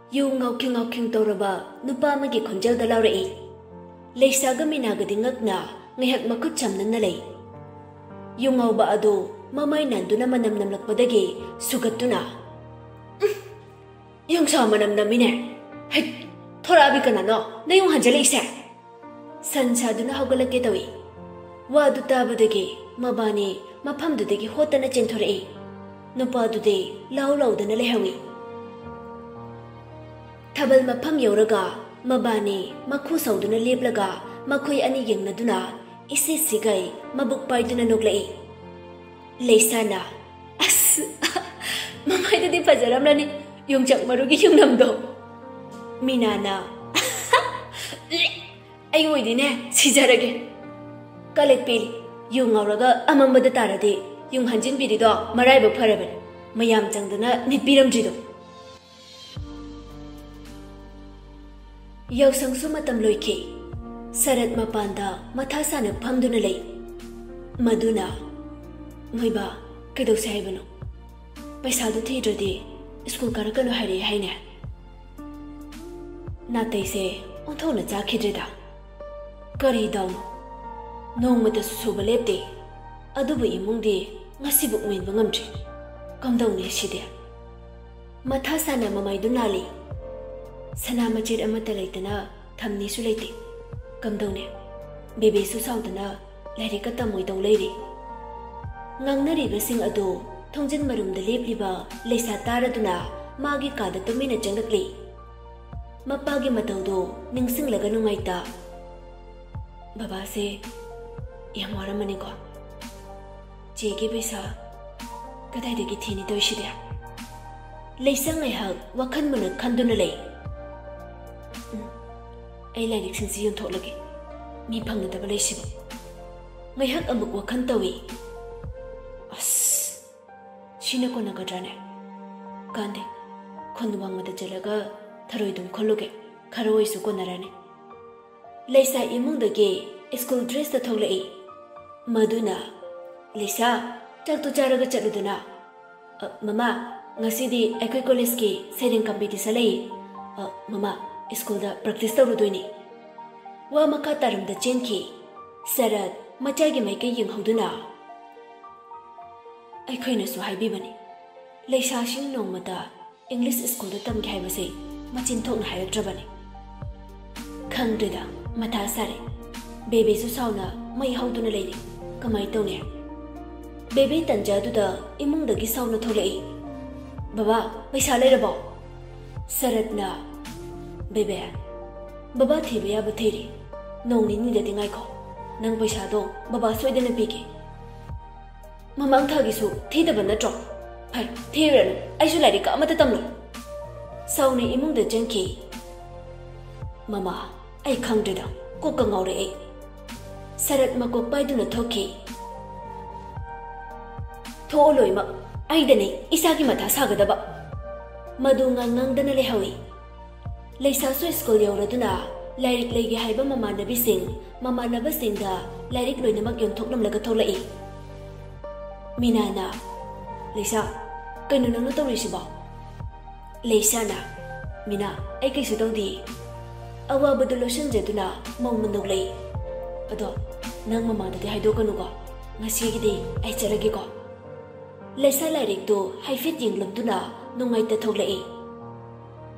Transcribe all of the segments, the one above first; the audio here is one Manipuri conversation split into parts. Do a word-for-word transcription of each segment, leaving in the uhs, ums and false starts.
ꯌꯨ ꯉꯥꯎꯈꯤꯡ ꯉꯥꯎꯈꯤꯡ ꯇꯧꯔꯕ ꯅꯨꯄꯥ ꯑꯃꯒꯤ ꯈꯣꯟꯖꯦꯜꯗ ꯂꯥꯎꯔꯛꯏ꯫ ꯂꯩꯁꯥꯒ ꯃꯤꯅꯥꯒꯗꯤ ꯉꯛꯅ ꯉꯥꯏꯍꯥꯛ ꯃꯈꯨꯠ ꯁꯝꯅꯅ ꯂꯩ꯫ ꯌꯨ ꯉꯥꯎꯕ ꯑꯗꯨ ꯃꯃꯩ ꯅꯥꯟꯗꯨꯅ ꯃꯅꯝ ꯅꯝꯂꯛꯄꯗꯒꯤ ꯁꯨꯒꯠꯇꯨꯅ, "ꯎꯝ, ꯌꯣꯡꯁꯥ ꯃꯅꯝ ꯅꯝꯃꯤꯅꯦ꯫ ꯍꯩꯠ, ꯊꯣꯔꯛꯑꯕꯤ ꯀꯅꯥꯅꯣ ꯅꯌꯨꯡ ꯍꯟꯖꯜꯂꯛꯏꯁꯦ?" ꯁꯟ ꯁꯥꯗꯨꯅ ꯍꯧꯒꯠꯂꯛꯀꯦ ꯇꯧꯏ꯫ ꯋꯥꯗꯨ ꯇꯥꯕꯗꯒꯤ ꯃꯕꯥꯅꯤ ꯃꯐꯝꯗꯨꯗꯒꯤ ꯍꯣꯠꯇꯅ ꯆꯦꯟꯊꯣꯔꯛꯏ꯫ ꯅꯨꯄꯥꯗꯨꯗꯤ ꯂꯥꯎ ꯂꯥꯎꯗꯅ ꯂꯩꯍꯧꯏ꯫ ꯊꯥꯕꯜ ꯃꯐꯝ ꯌꯧꯔꯒ ꯃꯕꯥꯅꯤ ꯃꯈꯨ ꯁꯧꯗꯨꯅ ꯂꯦꯞꯂꯒ ꯃꯈꯣꯏ ꯑꯅꯤ ꯌꯦꯡꯅꯗꯨꯅ ꯏꯁꯤ ꯁꯤꯒꯩ ꯃꯕꯨꯛ ꯄꯥꯏꯗꯨꯅ ꯅꯣꯛꯂꯛꯏ꯫ ꯂꯩꯁꯥꯅ, "ꯑꯁ, ꯃꯃꯥꯏꯗꯨꯗꯤ ꯐꯖꯔꯝꯂꯅꯤ, ꯌꯣꯡꯆꯥꯛ ꯃꯔꯨꯒꯤ ꯌꯨꯡꯅꯝꯗꯣ꯫" ꯃꯤꯅꯥꯅ, "ꯑꯩ ꯑꯣꯏꯗꯤꯅꯦ ꯁꯤꯖꯔꯒꯦ꯫ ꯀꯂꯛꯄꯤ, ꯌꯨ ꯉꯥꯎꯔꯒ ꯑꯃꯝꯕꯗ ꯇꯥꯔꯗꯤ ꯌꯨꯡ ꯍꯟꯖꯤꯟꯕꯤꯔꯤꯗꯣ ꯃꯔꯥꯏꯕꯛ ꯐꯔꯕꯅꯤ, ꯃꯌꯥꯝ ꯆꯪꯗꯅ ꯅꯤꯠꯄꯤꯔꯝꯗ꯭ꯔꯤꯗꯣ꯫" ꯌꯥꯎꯁꯪꯁꯨ ꯃꯇꯝ ꯂꯣꯏꯈꯤ꯫ ꯁꯔꯠ ꯃꯄꯥꯟꯗ ꯃꯊꯥ ꯁꯥꯅ ꯐꯝꯗꯨꯅ ꯂꯩ꯫ ꯃꯗꯨꯅ, "ꯃꯣꯏꯕꯥ, ꯀꯩꯗꯧꯁꯦ ꯍꯥꯏꯕꯅꯣ? ꯄꯩꯁꯥꯗꯨ ꯊꯤꯗ꯭ꯔꯗꯤ ꯁ꯭ꯀꯨꯜ ꯀꯥꯔꯛꯀꯅꯨ ꯍꯥꯏꯔꯛꯑꯦ ꯍꯥꯏꯅꯦ꯫" ꯅꯥꯇꯩꯁꯦ ꯑꯣꯟꯊꯣꯛꯅ ꯆꯥꯈꯤꯗ꯭ꯔꯦꯗ꯫ ꯀꯔꯤ ꯗꯥꯎꯅꯣ? ꯅꯣꯡꯃꯇꯁꯨ ꯁꯨꯕ ꯂꯦꯞꯇꯦ, ꯑꯗꯨꯕꯨ ꯏꯃꯨꯡꯗꯤ ꯉꯁꯤꯕꯨꯛ ꯃꯦꯟꯕ ꯉꯝꯗ꯭ꯔꯤ꯫ ꯀꯝꯗꯧꯅꯤ ꯁꯤꯗꯤ? ꯃꯊꯥ ꯁꯥꯅ ꯃꯃꯩꯗꯨ ꯅꯥꯜꯂꯤ꯫ ꯁꯅꯥ ꯃꯆꯦꯠ ꯑꯃꯠꯇ ꯂꯩꯇꯅ ꯊꯝꯅꯤꯁꯨ ꯂꯩꯇꯦ꯫ ꯀꯝꯗꯧꯅꯤ? ꯕꯦꯕꯦꯁꯨ ꯁꯥꯎꯗꯅ ꯂꯥꯏꯔꯤꯛꯀ ꯇꯝꯃꯣꯏꯗꯧ ꯂꯩꯔꯤ꯫ ꯉꯥꯡꯅꯔꯤꯕꯁꯤꯡ ꯑꯗꯨ ꯊꯣꯡꯖꯤꯟ ꯃꯔꯨꯝꯗ ꯂꯦꯞꯂꯤꯕ ꯂꯩꯁꯥ ꯇꯥꯔꯗꯨꯅ ꯃꯥꯒꯤ ꯀꯥꯗ ꯇꯨꯃꯤꯟꯅ ꯆꯪꯂꯛꯂꯤ꯫ ꯃꯄꯥꯒꯤ ꯃꯇꯧꯗꯨ ꯅꯤꯡꯁꯤꯡꯂꯒ ꯅꯨꯡꯉꯥꯏꯇ, "ꯕꯕꯥꯁꯦ ꯌꯥꯝ ꯋꯥꯔꯝꯃꯅꯤꯀꯣ꯫ ꯆꯦꯒꯤ ꯄꯩꯁꯥ ꯀꯗꯥꯏꯗꯒꯤ ꯊꯤꯅꯤ ꯇꯧꯔꯤꯁꯤꯗꯤ?" ꯂꯩꯁꯥ ꯉꯥꯏꯍꯥꯛ ꯋꯥꯈꯜ ꯃꯨꯟꯅ ꯈꯟꯗꯨꯅ ꯂꯩ꯫ "ꯎꯝ, ꯑꯩ ꯂꯥꯏꯔꯤꯛꯁꯤꯡꯁꯤ ꯌꯣꯟꯊꯣꯛꯂꯒꯦ, ꯃꯤ ꯐꯪꯒꯗꯕ ꯂꯩꯁꯤꯕꯨ꯫" ꯉꯥꯏꯍꯥꯛ ꯑꯃꯨꯛ ꯋꯥꯈꯜ ꯇꯧꯏ꯫ "ꯑꯁ, ꯁꯤꯅ ꯀꯣꯟꯅꯒꯗ꯭ꯔꯥꯅꯦ? ꯀꯥꯟꯗꯦ, ꯈꯨꯟ ꯋꯥꯡꯃꯗ ꯆꯠꯂꯒ ꯊꯔꯣꯏꯗꯨꯝ ꯈꯨꯜꯂꯨꯒꯦ, ꯈꯔ ꯑꯣꯏꯁꯨ ꯀꯣꯟꯅꯔꯅꯤ꯫" ꯂꯩꯁꯥ ꯏꯃꯨꯡꯗꯒꯤ ꯁ꯭ꯀꯨꯜ ꯗ꯭ꯔꯦꯁꯇ ꯊꯣꯛꯂꯛꯏ꯫ ꯃꯗꯨꯅ, "ꯂꯩꯁꯥ, ꯆꯥꯛꯇꯨ ꯆꯥꯔꯒ ꯆꯠꯂꯨꯗꯅ꯫" "ꯑ, ꯃꯃꯥ, ꯉꯁꯤꯗꯤ ꯑꯩꯈꯣꯏ ꯀꯣꯂꯦꯖꯀꯤ ꯁꯩꯔꯦꯡ ꯀꯝꯄꯤꯇꯤꯁꯟ ꯂꯩ, "ꯑ, ꯃꯃꯥ, ꯁ꯭ꯀꯨꯜꯗ ꯄ꯭ꯔꯦꯛꯇꯤꯁ ꯇꯧꯔꯨꯗꯣꯏꯅꯤ"꯫ ꯋꯥ ꯃꯈꯥ ꯇꯥꯔꯝꯗ ꯆꯦꯟꯈꯤ꯫ ꯁꯔꯠ ꯃꯆꯥꯒꯤ ꯃꯥꯏꯀꯩ ꯌꯦꯡꯍꯧꯗꯨꯅ, "ꯑꯩꯈꯣꯏꯅꯁꯨ ꯍꯥꯏꯕꯤꯕꯅꯤ, ꯂꯩꯁꯥꯁꯤꯡ ꯅꯣꯡꯃꯇ ꯏꯪꯂꯤꯁ ꯁ꯭ꯀꯨꯜꯗ ꯇꯝꯒꯦ ꯍꯥꯏꯕꯁꯦ ꯃꯆꯤꯟ ꯊꯣꯛꯅ ꯍꯥꯏꯔꯛꯇ꯭ꯔꯕꯅꯤ꯫ ꯈꯪꯗ꯭ꯔꯦꯗ, ꯃꯊꯥ ꯁꯥꯔꯦ꯫ ꯕꯦꯕꯦꯁꯨ ꯁꯥꯎꯅ ꯃꯩ ꯍꯧꯗꯨꯅ ꯂꯩꯔꯤ꯫ ꯀꯃꯥꯏ ꯇꯧꯅꯤ?" ꯕꯦꯕꯦ ꯇꯟꯖꯥꯗꯨꯗ ꯏꯃꯨꯡꯗꯒꯤ ꯁꯥꯎꯅ ꯊꯣꯛꯂꯛꯏ꯫ "ꯕꯕꯥ, ꯄꯩꯁꯥ ꯂꯩꯔꯕꯣ?" ꯁꯔꯠꯅ, "ꯕꯦꯕꯦ, ꯕꯕꯥ ꯊꯤꯕ ꯌꯥꯕ ꯊꯤꯔꯤ꯫ ꯅꯣꯡ ꯅꯤꯅꯤꯗꯗꯤ ꯉꯥꯏꯈꯣ꯫ ꯅꯪ ꯄꯩꯁꯥꯗꯣ ꯕꯕꯥ ꯁꯣꯏꯗꯅ ꯄꯤꯒꯦ꯫ ꯃꯃꯥꯡ ꯊꯥꯒꯤꯁꯨ ꯊꯤꯗꯕ ꯅꯠꯇ꯭ꯔꯣ? ꯐꯔꯦ, ꯊꯤꯔꯨꯔꯅꯨ, ꯑꯩꯁꯨ ꯂꯥꯏꯔꯤꯛ ꯑꯃꯠꯇ ꯇꯝꯂꯣꯏ"꯫ ꯁꯥꯎꯅ ꯏꯃꯨꯡꯗ ꯆꯪꯈꯤ꯫ "ꯃꯃꯥ, ꯑꯩ ꯈꯪꯗ꯭ꯔꯦꯗ, ꯀꯣꯛꯀ ꯉꯥꯎꯔꯦ ꯑꯩ"꯫ ꯁꯔꯠ ꯃꯀꯣꯛ ꯄꯥꯏꯗꯨꯅ ꯊꯣꯛꯈꯤ꯫ "ꯊꯣꯛꯑꯣ ꯂꯣꯏꯃꯛ, ꯑꯩꯗꯅꯦ ꯏꯁꯥꯒꯤ ꯃꯊꯥ ꯁꯥꯒꯗꯕ"꯫ ꯃꯗꯨ ꯉꯥꯡ ꯉꯥꯡꯗꯅ ꯂꯩꯍꯧꯏ꯫ ꯂꯩꯁꯥꯁꯨ ꯁ꯭ꯀꯨꯜ ꯌꯧꯔꯗꯨꯅ ꯂꯥꯏꯔꯤꯛ ꯂꯩꯒꯦ ꯍꯥꯏꯕ ꯃꯃꯥꯟꯅꯕꯤꯁꯤꯡ, ꯃꯃꯥꯟꯅꯕꯁꯤꯡꯗ ꯂꯥꯏꯔꯤꯛ ꯂꯣꯏꯅꯃꯛ ꯌꯣꯟꯊꯣꯛꯂꯝꯂꯒ ꯊꯣꯛꯂꯛꯏ꯫ ꯃꯤꯅꯥꯅ, "ꯂꯩꯁꯥ, ꯀꯩꯅꯣ ꯅꯪꯅ ꯇꯧꯔꯤꯁꯤꯕꯣ?" ꯂꯩꯁꯥꯅ, "ꯃꯤꯅꯥ, ꯑꯩ ꯀꯩꯁꯨ ꯇꯧꯗꯤꯌꯦ"꯫ ꯑꯋꯥꯕꯗꯨ ꯂꯣꯠꯁꯤꯟꯖꯗꯨꯅ ꯃꯧ ꯃꯟꯗꯣꯛꯂꯛꯏ꯫ "ꯑꯗꯣ ꯅꯪ ꯃꯃꯥꯗꯗꯤ ꯍꯥꯏꯗꯣꯛꯀꯅꯨꯀꯣ꯫ ꯉꯁꯤꯒꯤꯗꯤ ꯑꯩ ꯆꯠꯂꯒꯦꯀꯣ"꯫ ꯂꯩꯁꯥ ꯂꯥꯏꯔꯤꯛꯇꯨ ꯍꯥꯏꯐꯦꯠ ꯌꯦꯡꯂꯝꯗꯨꯅ ꯅꯨꯡꯉꯥꯏꯇ ꯊꯣꯛꯂꯛꯏ꯫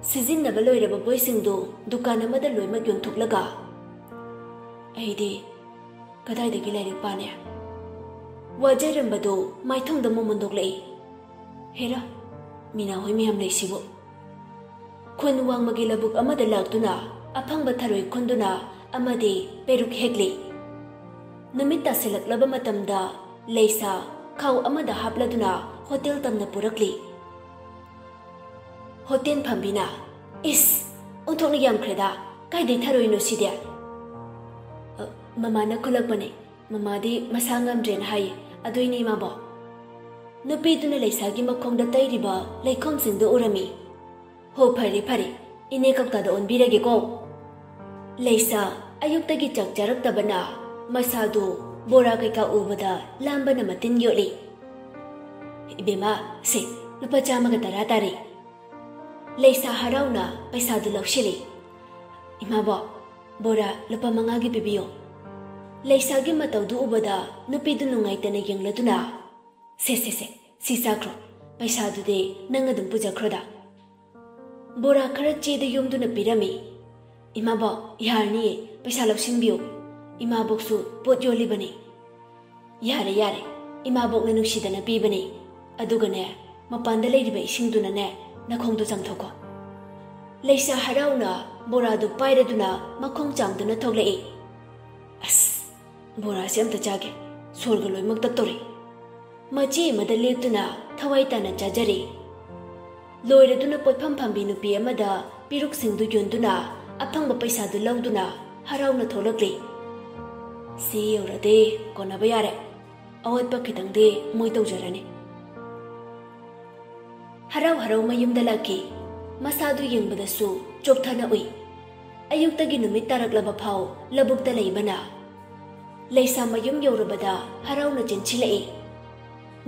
ꯁꯤꯖꯤꯟꯅꯕ ꯂꯣꯏꯔꯕ ꯕꯣꯏꯁꯤꯡꯗꯨ ꯗꯨꯀꯥꯟ ꯑꯃꯗ ꯂꯣꯏꯅꯃꯛ ꯌꯣꯟꯊꯣꯛꯂꯒ, "ꯑꯩꯗꯤ ꯀꯗꯥꯏꯗꯒꯤ ꯂꯥꯏꯔꯤꯛ ꯄꯥꯅꯤ?" ꯋꯥꯖꯔꯝꯕꯗꯨ ꯃꯥꯏꯊꯣꯡꯗ ꯃꯃꯨꯟꯗꯣꯛꯂꯛꯏ꯫ "ꯍꯦꯔꯥ, ꯃꯤꯅꯥ ꯍꯣꯏ ꯃꯌꯥꯝ ꯂꯩꯁꯤꯕꯨ"꯫ ꯈꯨꯟ ꯋꯥꯡꯃꯒꯤ ꯂꯧꯕꯨꯛ ꯑꯃꯗ ꯂꯥꯛꯇꯨꯅ ꯑꯐꯪꯕ ꯊꯔꯣꯏ ꯈꯨꯟꯗꯨꯅ ꯑꯃꯗꯤ ꯄꯦꯔꯨꯛ ꯍꯦꯛꯂꯤ꯫ ꯅꯨꯃꯤꯠ ꯇꯥꯁꯤꯜꯂꯛꯂꯕ ꯃꯇꯝꯗ ꯂꯩꯁꯥ ꯈꯥꯎ ꯑꯃꯗ ꯍꯥꯞꯂꯗꯨꯅ ꯍꯣꯇꯦꯜ ꯇꯝꯅ ꯄꯨꯔꯛꯂꯤ꯫ ꯍꯣꯇꯦꯜ ꯐꯝꯕꯤꯅ, "ꯏꯁ, ꯑꯣꯟꯊꯣꯛꯅ ꯌꯥꯝꯈ꯭ꯔꯦꯗ, ꯀꯥꯏꯗꯩ ꯊꯔꯣꯏꯅꯣ ꯁꯤꯗꯤ?" "ꯑ, ꯃꯃꯥꯅ ꯈꯨꯜꯂꯛꯄꯅꯦ, ꯃꯃꯥꯗꯤ ꯃꯁꯥ ꯉꯝꯗ꯭ꯔꯦꯅ ꯍꯥꯏꯌꯦ, ꯑꯗꯨꯏꯅꯦ ꯏꯃꯥꯕꯣꯛ"꯫ ꯅꯨꯄꯤꯗꯨꯅ ꯂꯩꯁꯥꯒꯤ ꯃꯈꯣꯡꯗ ꯇꯩꯔꯤꯕ ꯂꯩꯈꯣꯝꯁꯤꯡꯗꯨ ꯎꯔꯝꯃꯤ꯫ "ꯍꯣ, ꯐꯔꯦ ꯐꯔꯦ, ꯏꯅꯦ ꯀꯧꯇꯥꯗ ꯑꯣꯟꯕꯤꯔꯒꯦꯀꯣ"꯫ ꯂꯩꯁꯥ ꯑꯌꯨꯛꯇꯒꯤ ꯆꯥꯛ ꯆꯥꯔꯛꯇꯕꯅ ꯃꯁꯥꯗꯨ ꯕꯣꯔꯥ ꯀꯩꯀꯥ ꯎꯕꯗ ꯂꯥꯝꯕꯅ ꯃꯇꯤꯟ ꯌꯣꯠꯂꯤ꯫ "ꯏꯕꯦꯝꯃ, ꯁꯦ, ꯂꯨꯄꯥ ꯆꯥꯝꯃꯒ ꯇꯔꯥ ꯇꯥꯔꯦ"꯫ ꯂꯩꯁꯥ ꯍꯔꯥꯎꯅ ꯄꯩꯁꯥꯗꯨ ꯂꯧꯁꯤꯜꯂꯤ꯫ "ꯏꯃꯥꯕꯣꯛ, ꯕꯣꯔꯥ ꯂꯨꯄꯥ ꯃꯉꯥꯒꯤ ꯄꯤꯕꯤꯌꯨ꯫" ꯂꯩꯁꯥꯒꯤ ꯃꯇꯧꯗꯨ ꯎꯕꯗ ꯅꯨꯄꯤꯗꯨ ꯅꯨꯡꯉꯥꯏꯇꯅ ꯌꯦꯡꯂꯗꯨꯅ, "ꯁꯦ, ꯁꯦ, ꯁꯦ, ꯁꯤ ꯆꯥꯈ꯭ꯔꯣ꯫ ꯄꯩꯁꯥꯗꯨꯗꯤ ꯅꯪ ꯑꯗꯨꯝ ꯄꯨꯖꯈ꯭ꯔꯣꯗ꯫" ꯕꯣꯔꯥ ꯈꯔ ꯆꯦꯗ ꯌꯣꯝꯗꯨꯅ ꯄꯤꯔꯝꯃꯤ꯫ "ꯏꯃꯥꯕꯣꯛ, ꯌꯥꯔꯅꯤꯌꯦ, ꯄꯩꯁꯥ ꯂꯧꯁꯤꯟꯕꯤꯌꯨ꯫ ꯏꯃꯥꯕꯣꯛꯁꯨ ꯄꯣꯠ ꯌꯣꯜꯂꯤꯕꯅꯤ꯫" "ꯌꯥꯔꯦ, ꯌꯥꯔꯦ, ꯏꯃꯥꯕꯣꯛꯅ ꯅꯨꯡꯁꯤꯗꯅ ꯄꯤꯕꯅꯤ꯫ ꯑꯗꯨꯒꯅꯦ, ꯃꯄꯥꯟꯗ ꯂꯩꯔꯤꯕ ꯏꯁꯤꯡꯗꯨꯅꯅꯦ ꯅꯈꯣꯡꯗꯣ ꯆꯥꯝꯊꯣꯛꯈꯣ꯫" ꯂꯩꯁꯥ ꯍꯔꯥꯎꯅ ꯕꯣꯔꯥꯗꯨ ꯄꯥꯏꯔꯗꯨꯅ ꯃꯈꯣꯡ ꯆꯥꯝꯗꯨꯅ ꯊꯣꯛꯂꯛꯏ꯫ "ꯑꯁ, ꯕꯣꯔꯥꯁꯦ ꯑꯝꯇ ꯆꯥꯒꯦ, ꯁꯣꯔꯒ ꯂꯣꯏꯃꯛ ꯇꯠꯇꯧꯔꯦ꯫" ꯃꯆꯦ ꯑꯃꯗ ꯂꯦꯞꯇꯨꯅ ꯊꯋꯥꯏ ꯇꯥꯅ ꯆꯥꯖꯔꯤ꯫ ꯂꯣꯏꯔꯗꯨꯅ ꯄꯣꯠꯐꯝ ꯐꯝꯕꯤ ꯅꯨꯄꯤ ꯑꯃꯗ ꯄꯤꯔꯨꯛꯁꯤꯡꯗꯨ ꯌꯣꯟꯗꯨꯅ ꯑꯐꯪꯕ ꯄꯩꯁꯥꯗꯨ ꯂꯧꯗꯨꯅ ꯍꯔꯥꯎꯅ ꯊꯣꯛꯂꯛꯂꯤ꯫ "ꯁꯤ ꯌꯧꯔꯗꯤ ꯀꯣꯟꯅꯕ ꯌꯥꯔꯦ꯫ ꯑꯋꯥꯠꯄ ꯈꯤꯇꯪꯗꯤ ꯃꯣꯏ ꯇꯧꯖꯔꯅꯤ꯫" ꯍꯔꯥꯎ ꯍꯔꯥꯎ ꯃꯌꯨꯝꯗ ꯂꯥꯛꯈꯤ꯫ ꯃꯁꯥꯗꯨ ꯌꯦꯡꯕꯗꯁꯨ ꯆꯣꯛꯊꯅ ꯎꯏ꯫ ꯑꯌꯨꯛꯇꯒꯤ ꯅꯨꯃꯤꯠ ꯇꯥꯔꯛꯂꯕ ꯐꯥꯎ ꯂꯧꯕꯨꯛꯇ ꯂꯩꯕꯅ꯫ ꯂꯩꯁꯥ ꯃꯌꯨꯝ ꯌꯧꯔꯕꯗ ꯍꯔꯥꯎꯅ ꯆꯦꯟꯁꯤꯜꯂꯛꯏ꯫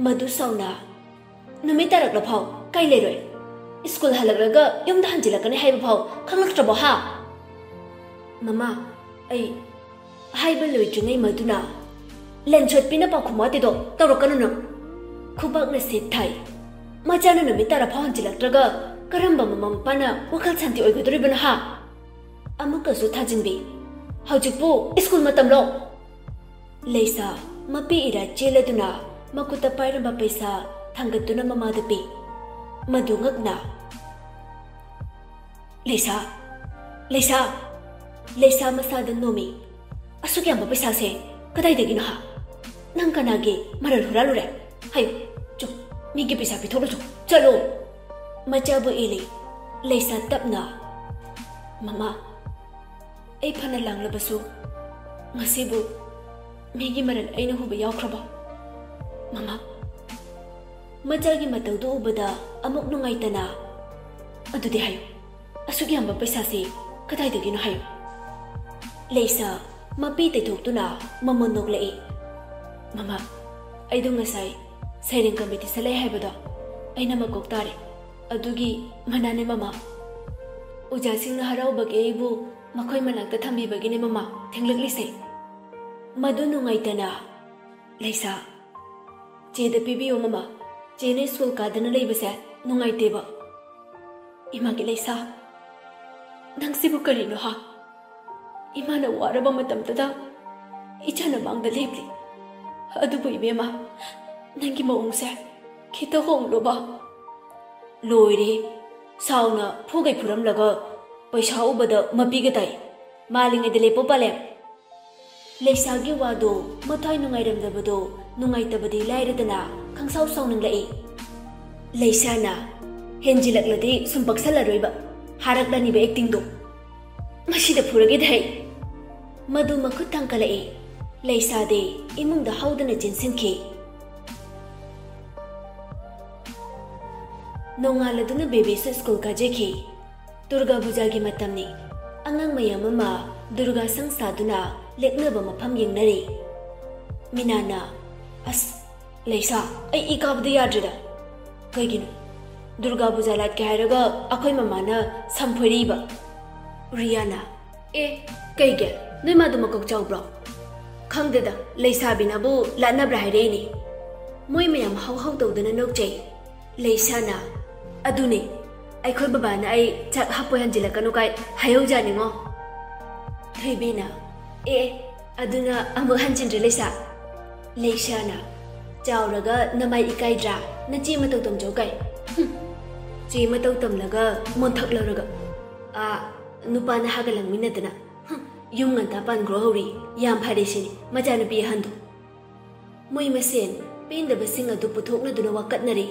ꯃꯗꯨ ꯁꯥꯎꯅ, "ꯅꯨꯃꯤꯠ ꯇꯥꯔꯛꯂ ꯐꯥꯎ ꯀꯥꯏ ꯂꯩꯔꯣꯏ? ꯁ꯭ꯀꯨꯜ ꯍꯜꯂꯛꯂꯒ ꯌꯨꯝꯗ ꯍꯟꯖꯤꯜꯂꯛꯀꯅꯤ ꯍꯥꯏꯕ ꯐꯥꯎ ꯈꯪꯂꯛꯇ꯭ꯔꯕꯣ ꯍꯥ?" "ꯃꯃꯥ, ꯑꯩ" ꯍꯥꯏꯕ ꯂꯣꯏꯗ꯭ꯔꯤꯉꯩ ꯃꯗꯨꯅ, "ꯂꯟꯁꯣꯠꯄꯤꯅ ꯄꯥꯎꯈꯨꯝ ꯋꯥꯠꯇꯦꯗꯣ ꯇꯧꯔꯛꯀꯅꯨ ꯅꯪ꯫" ꯈꯨꯕꯥꯛꯅ ꯁꯦꯠ ꯊꯥꯏ꯫ "ꯃꯆꯥꯅ ꯅꯨꯃꯤꯠ ꯇꯥꯔ ꯐꯥꯎ ꯍꯟꯖꯤꯜꯂꯛꯇ꯭ꯔꯒ ꯀꯔꯝꯕ ꯃꯃꯥ ꯃꯄꯥꯅ ꯋꯥꯈꯜ ꯁꯥꯟꯇꯤ ꯑꯣꯏꯒꯗꯧꯔꯤꯕꯅꯣ ꯍꯥ?" ꯑꯃꯨꯛꯀꯁꯨ ꯊꯥꯖꯤꯟꯕꯤ꯫ "ꯍꯧꯖꯤꯛꯄꯨ ꯁ꯭ꯀꯨꯜ ꯃꯇꯝꯂꯣ?" ꯂꯩꯁꯥ ꯃꯄꯤ ꯏꯔꯥ ꯆꯦꯜꯂꯗꯨꯅ ꯃꯈꯨꯠꯇ ꯄꯥꯏꯔꯝꯕ ꯄꯩꯁꯥ ꯊꯥꯡꯒꯠꯇꯨꯅ ꯃꯃꯥꯗ ꯄꯤ꯫ ꯃꯗꯨ ꯉꯛꯅ, "ꯂꯩꯁꯥ, ꯂꯩꯁꯥ!" ꯂꯩꯁꯥ ꯃꯁꯥꯗ ꯅꯣꯝꯃꯤ꯫ "ꯑꯁꯨꯛ ꯌꯥꯝꯕ ꯄꯩꯁꯥꯁꯦ ꯀꯗꯥꯏꯗꯒꯤꯅꯣ ꯍꯥ? ꯅꯪ ꯀꯅꯥꯒꯤ ꯃꯔꯜ ꯍꯨꯔꯥꯜꯂꯨꯔꯦ? ꯍꯥꯏꯌꯨ, ꯆꯣ, ꯃꯤꯒꯤ ꯄꯩꯁꯥ ꯄꯤꯊꯣꯛꯂꯨꯆꯣ, ꯆꯠꯂꯣ!" ꯃꯆꯥꯕꯨ ꯏꯜꯂꯤ꯫ ꯂꯩꯁꯥ ꯇꯞꯅ, "ꯃꯃꯥ, ꯑꯩ ꯐꯅ ꯂꯥꯡꯂꯕꯁꯨ ꯉꯁꯤꯕꯨ ꯃꯤꯒꯤ ꯃꯔꯜ ꯑꯩꯅ ꯍꯨꯕ ꯌꯥꯎꯈ꯭ꯔꯕꯣ? ꯃꯃꯥ!" ꯃꯆꯥꯒꯤ ꯃꯇꯧꯗꯨ ꯎꯕꯗ ꯑꯃꯨꯛ ꯅꯨꯡꯉꯥꯏꯇꯅ, "ꯑꯗꯨꯗꯤ ꯍꯥꯏꯌꯨ, ꯑꯁꯨꯛ ꯌꯥꯝꯕ ꯄꯩꯁꯥꯁꯤ ꯀꯗꯥꯏꯗꯒꯤꯅꯣ ꯍꯥꯏꯌꯨ?" ꯂꯩꯁꯥ ꯃꯄꯤ ꯇꯩꯊꯣꯛꯇꯨꯅ ꯃꯃꯣꯟ ꯅꯣꯛꯂꯛꯏ꯫ "ꯃꯃꯥ, ꯑꯩꯗꯣ ꯉꯁꯥꯏ ꯁꯩꯔꯦꯡ ꯀꯝꯄꯤꯇꯤꯁꯟ ꯂꯩ ꯍꯥꯏꯕꯗꯣ ꯑꯩꯅ ꯃꯀꯣꯛ ꯇꯥꯔꯦ꯫ ꯑꯗꯨꯒꯤ ꯃꯅꯥꯅꯦ ꯃꯃꯥ꯫ ꯑꯣꯖꯥꯁꯤꯡꯅ ꯍꯔꯥꯎꯕꯒꯤ ꯑꯩꯕꯨ ꯃꯈꯣꯏ ꯃꯅꯥꯛꯇ ꯊꯝꯕꯤꯕꯒꯤꯅꯦ ꯃꯃꯥ ꯊꯦꯡꯂꯛꯂꯤꯁꯦ꯫ ꯃꯗꯨ ꯅꯨꯡꯉꯥꯏꯇꯅ, "ꯂꯩꯁꯥ, ꯆꯦꯗ ꯄꯤꯕꯤꯌꯨ ꯃꯃꯥ, ꯆꯦꯅ ꯁ꯭ꯀꯨꯜ ꯀꯥꯗꯅ ꯂꯩꯕꯁꯦ ꯅꯨꯡꯉꯥꯏꯇꯦꯕ꯫" ꯏꯃꯥꯒꯤ ꯂꯩꯁꯥ, ꯅꯪꯁꯤꯕꯨ ꯀꯔꯤꯅꯣ ꯍꯥ? ꯏꯃꯥꯅ ꯋꯥꯔꯕ ꯃꯇꯝꯗꯨꯗ ꯏꯆꯥꯅ ꯃꯥꯡꯗ ꯂꯦꯞꯂꯤ꯫ ꯑꯗꯨꯕꯨ ꯏꯕꯦꯝꯃ, ꯅꯪꯒꯤ ꯃꯑꯣꯡꯁꯦ ꯈꯤꯇ ꯍꯣꯡꯂꯣꯕ꯫ ꯂꯣꯏꯔꯦ, ꯁꯥꯎꯅ ꯐꯨꯒꯩ ꯐꯨꯔꯝꯂꯒ ꯄꯩꯁꯥ ꯎꯕꯗ ꯃꯄꯤꯒ ꯇꯥꯏ꯫ ꯃꯥꯜꯂꯤꯉꯩꯗ ꯂꯦꯞꯄꯣ ꯄꯥꯂꯦꯝ꯫ ꯂꯩꯁꯥꯒꯤ ꯋꯥꯗꯣ, ꯃꯊ꯭ꯋꯥꯏ ꯅꯨꯡꯉꯥꯏꯔꯝꯗꯕꯗꯣ ꯅꯨꯡꯉꯥꯏꯇꯕꯗꯤ ꯂꯥꯏꯔꯗꯅ ꯈꯪꯁꯥꯎ ꯁꯥꯎꯅꯤꯡꯂꯛꯏ꯫ ꯂꯩꯁꯥꯅ, "ꯍꯦꯟꯖꯤꯜꯂꯛꯂꯗꯤ ꯁꯨꯝ ꯄꯛꯁꯜꯂꯔꯣꯏꯕ, ꯍꯥꯔꯛꯂꯅꯤꯕ ꯑꯦꯛꯇꯤꯡꯗꯣ꯫ ꯃꯁꯤꯗ ꯐꯨꯔꯒꯦꯗ ꯍꯩ꯫" ꯃꯗꯨ ꯃꯈꯨꯠ ꯊꯥꯡꯀꯠꯂꯛꯏ꯫ ꯂꯩꯁꯥꯗꯤ ꯏꯃꯨꯡꯗ ꯍꯧꯗꯅ ꯆꯦꯟꯁꯤꯟꯈꯤ꯫ ꯅꯣꯡꯉꯥꯜꯂꯗꯨꯅ ꯕꯦꯕꯤꯁꯨ ꯁ꯭ꯀꯨꯜ ꯀꯥꯖꯈꯤ꯫ ꯗꯨꯔꯒꯥ ꯄꯨꯖꯥꯒꯤ ꯃꯇꯝꯅꯤ꯫ ꯑꯉꯥꯡ ꯃꯌꯥꯝ ꯑꯃ ꯗꯨꯔꯒꯥ ꯁꯪ ꯁꯥꯗꯨꯅ ꯂꯦꯛꯅꯕ ꯃꯐꯝ ꯌꯦꯡꯅꯔꯤ꯫ ꯃꯤꯅꯥꯅ, "ꯑꯁ, ꯂꯩꯁꯥ, ꯑꯩ ꯏ ꯀꯥꯕꯗ ꯌꯥꯗ꯭ꯔꯦꯗ꯫" "ꯀꯩꯒꯤꯅꯣ?" "ꯗꯨꯔꯒꯥ ꯄꯨꯖꯥ ꯂꯥꯠꯀꯦ ꯍꯥꯏꯔꯒ ꯑꯩꯈꯣꯏ ꯃꯃꯥꯅ ꯁꯝ ꯐꯣꯏꯔꯛꯏꯕ꯫" ꯔꯤꯌꯥꯅ, "ꯑꯦ, ꯀꯩꯒꯤ? ꯅꯣꯏ ꯃꯥꯗꯨ ꯃꯀꯣꯛ ꯆꯥꯎꯕ꯭ꯔꯣ?" "ꯈꯪꯗꯦꯗ, ꯂꯩꯁꯥꯕꯤꯅꯕꯨ ꯂꯥꯠꯅꯕ꯭ꯔꯥ ꯍꯥꯏꯔꯛꯏꯅꯤ꯫" ꯃꯣꯏ ꯃꯌꯥꯝ ꯍꯧ ꯍꯧ ꯇꯧꯗꯨꯅ ꯅꯣꯛꯆꯩ꯫ ꯂꯩꯁꯥꯅ, "ꯑꯗꯨꯅꯦ, ꯑꯩꯈꯣꯏ ꯕꯕꯥꯅ ꯑꯩ ꯆꯥꯛ ꯍꯥꯞꯄꯣꯏ ꯍꯟꯖꯤꯜꯂꯛꯀꯅꯨ ꯀꯥꯏ ꯍꯥꯏꯍꯧꯖꯥꯠꯅꯤꯉꯣ꯫" ꯊꯣꯏꯕꯤꯅ, "ꯑꯦ, ꯑꯗꯨꯅ ꯑꯃꯨꯛ ꯍꯟꯖꯤꯟꯗ꯭ꯔꯦ ꯂꯩꯁꯥ꯫" ꯂꯩꯁꯥꯅ, "ꯆꯥꯎꯔꯒ ꯅꯃꯥꯏ ꯏꯀꯥꯏꯗ꯭ꯔꯥ? ꯅꯆꯦ ꯃꯇꯧ ꯇꯝꯖꯧ ꯀꯥꯏ꯫ ꯍꯨꯝ, ꯆꯦ ꯃꯇꯧ ꯇꯝꯂꯒ ꯃꯣꯟꯊꯛ ꯂꯧꯔꯒ꯫ ꯑꯥ, ꯅꯨꯄꯥ ꯅꯍꯥꯒ ꯂꯪꯃꯤꯟꯅꯗꯅ, ꯍꯨꯝ, ꯌꯨꯝ ꯉꯟꯇꯥ ꯄꯥꯟꯈ꯭ꯔꯣ ꯍꯧꯔꯤ꯫ ꯌꯥꯝ ꯐꯔꯦ ꯁꯤꯅꯤ, ꯃꯆꯥꯅꯨꯄꯤ ꯑꯍꯟꯗꯣ꯫" ꯃꯣꯏ ꯃꯁꯦꯟ ꯄꯦꯟꯗꯕꯁꯤꯡ ꯑꯗꯨ ꯄꯨꯊꯣꯛꯅꯗꯨꯅ ꯋꯥꯀꯠꯅꯔꯤ꯫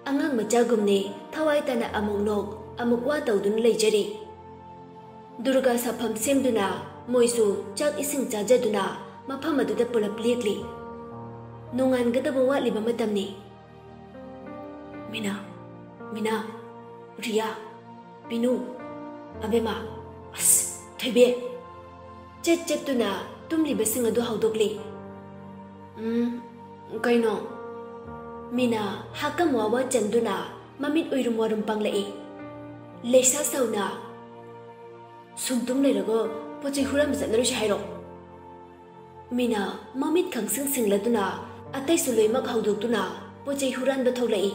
ꯑꯉꯥꯡ ꯃꯆꯥꯒꯨꯝꯅꯦ ꯊꯋꯥꯏ ꯇꯥꯅ ꯑꯃꯨꯛ ꯅꯣꯛ, ꯑꯃꯨꯛ ꯋꯥ ꯇꯧꯗꯨꯅ ꯂꯩꯖꯔꯤ꯫ ꯗꯨꯔꯒꯥ ꯁꯥꯐꯝ ꯁꯦꯝꯗꯨꯅ ꯃꯣꯏꯁꯨ ꯆꯥꯛ ꯏꯁꯤꯡ ꯆꯥꯖꯗꯨꯅ ꯃꯐꯝ ꯑꯗꯨꯗ ꯄꯨꯂꯞ ꯂꯦꯛꯂꯤ꯫ ꯅꯣꯡꯉꯥꯟꯒꯗꯕ ꯋꯥꯠꯂꯤꯕ ꯃꯇꯝꯅꯤ꯫ "ꯃꯤꯅꯥ, ꯃꯤꯅꯥ, ꯔꯤꯌꯥ, ꯄꯤꯅꯨ, ꯑꯕꯦꯝꯃ, ꯑꯁ, ꯊꯣꯏꯕꯤ!" ꯆꯠ ꯆꯠꯇꯨꯅ ꯇꯨꯝꯂꯤꯕꯁꯤꯡ ꯑꯗꯨ ꯍꯧꯗꯣꯛꯂꯤ꯫ "ꯎꯝ, ꯀꯩꯅꯣ?" ꯃꯤꯅꯥ ꯍꯥꯀꯝ ꯋꯥꯋꯥ ꯆꯟꯗꯨꯅ ꯃꯃꯤꯠ ꯎꯏꯔꯨꯝ ꯋꯥꯔꯨꯝ ꯄꯥꯡꯂꯛꯏ꯫ ꯂꯩꯁꯥ ꯁꯥꯎꯅ, "ꯁꯨꯝ ꯇꯨꯝ ꯂꯩꯔꯒ ꯄꯣꯠ ꯆꯩ ꯍꯨꯔꯥꯟꯕ ꯆꯠꯅꯔꯨꯁꯤ ꯍꯥꯏꯔꯣ?" ꯃꯤꯅꯥ ꯃꯃꯤꯠ ꯈꯪꯁꯤꯡ ꯁꯤꯡꯂꯗꯨꯅ ꯑꯇꯩꯁꯨ ꯂꯣꯏꯅꯃꯛ ꯍꯧꯗꯣꯛꯇꯨꯅ ꯄꯣꯠ ꯆꯩ ꯍꯨꯔꯥꯟꯕ ꯊꯣꯛꯂꯛꯏ꯫